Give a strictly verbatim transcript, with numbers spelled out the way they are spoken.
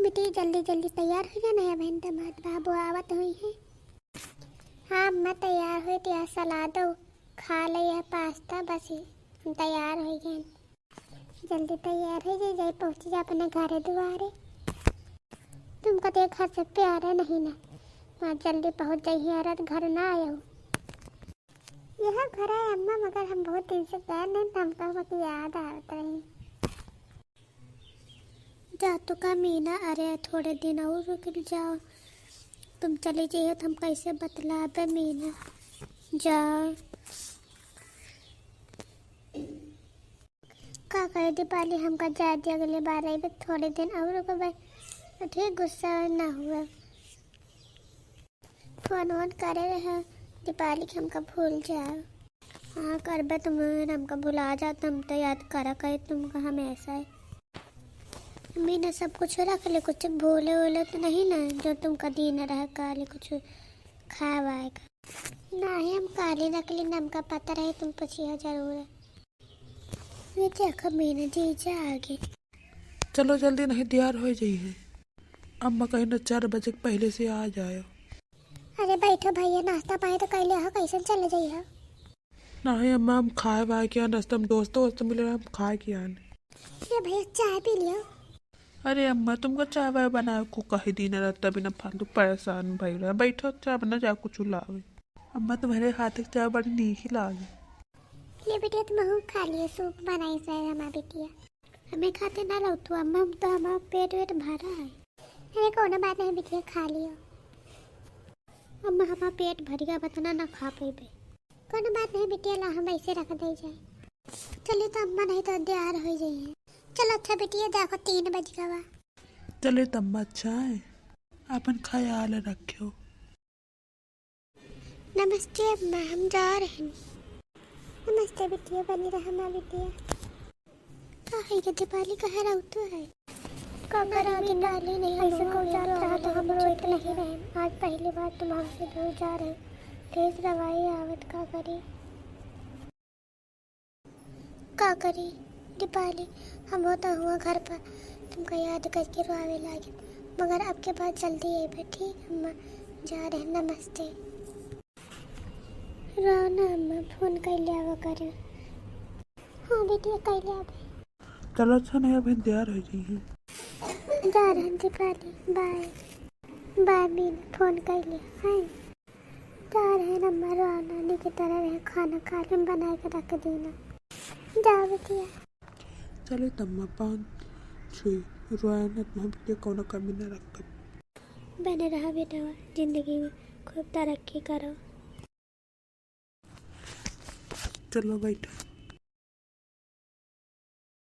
बेटी, जल्दी जल्दी तैयार होइ जा, नहीं बहन, दमाद बाबू आवत होइहैं। हाँ अम्मा, तैयार होइ, तो यह सलादो खा ले, यह पास्ता, बस ही हम तैयार होइ गए। जल्दी तैयार होइ जाई, जाई पहुँची जा अपने घरे दुआरे। तुमका तो घर से प्यारे नहीं ना, वहाँ जल्दी पहुँच जाई, रात घर ना आयो। यह घर है अम्मा, मगर हम बहुत दिन से गए नहीं, तो हमका वहाँ की याद आवत रही। जा तो का मीना, अरे थोड़े दिन और रुक जाओ, तुम चली जाइयो तो हम कैसे बतलाबे मीना, जा। का करे दीपाली, हमका जाए दे, अगले बार अइबे, थोड़े दिन और रुकबे, ठीक गुस्सा ना हुआ। फोन वोन करे रहे दीपाली के, हमका भूल जाओ। हाँ करबे तुम, हमका भुला जात, हम तो याद करा करे तुमका हमेशा ही। मीना सब कुछ रख ले, कुछ भूले वूले तो नहीं ना, जो तुमका दीन रहे काली कुछ खाए वाए का? नाही, हम काली रख ली, हमका पता रहे तुम पूछिया जरूर। ये देखो मीना जीजा आगे। चलो जल्दी, नहीं तैयार होइ जाइहैं। अम्मा कहीं ना चार बजे के पहले से आ जायो। अरे बैठो भैया, नाश्ता पानी तो कर लिया हो, कैसे चले जाइए हो? नहीं अम्मा, हम खाए वाए के आन, रास्ता में दोस्त वोस्त मिले रहे, हम खाए के आन। ले भैया, चाय पी लियो। अरे अम्मा, तुमका चाय वाय बनाए को कही दिन रात, तभी ना फालतू परेशान भई रहे। बैठो, चाय बना, जा कुछ लावे। अम्मा, तुम्हारे हाथ की चाय बड़ी नीक ही लागे। ले बेटिया, तुम हूँ खा लियो, सूप बनाई से हमार बिटिया। हमें खाते ना लाओ तू अम्मा, हम तो हमार पेट वेट भरा है। अरे कोनो बात नहीं बिटिया, खा लियो। अम्मा, हमार पेट भर गया, अब इतना ना खा पइबे। कोनो बात नहीं बिटिया, ला हम ऐसे रख दे जाए। चली तो अम्मा नहीं तो तैयार होइ जाइहैं। चलो अच्छा बिटिया, देखो तीन बज गवा। चले तो अम्मा, अच्छा है, अपन ख्याल रखियो। नमस्ते अम्मा, हम जा रहे हैं। नमस्ते बिटिया, बनी रहा हमार बिटिया। का है ये दीपाली, कहाँ रहू तू है? का ना करा दीपाली, नहीं ऐसे को जात रहा तो हम रोइत नहीं रहे। आज पहली बार तुम हमसे दूर जा रहे, तेज रवाई आवत, का करी? का करी दीपाली, हम होता हुआ घर पर तुमका याद करके रोवे लागे, मगर अब के बाद जल्दी अइबे, ठीक? हम जा रहे, नमस्ते। रोना अम्मा, फोन कर लिया वो करे। हाँ बेटी, कर लिया अभी। चलो अच्छा नहीं, अभी तैयार हो जाइए। जा रहे हैं दीपाली, बाय। बाय मीना, फोन कर लिया, हाँ। जा रहे हैं अम्मा, रोना नानी की तरह रहे, खाना खा ले, हम बना के रख देना। जा बिटिया। चले तम्मा, पाँच छः रोना, हम के कोनो कमी ना रखब। बने रहा बेटवा, जिंदगी में खूब तरक्की करो। चलो बैठो।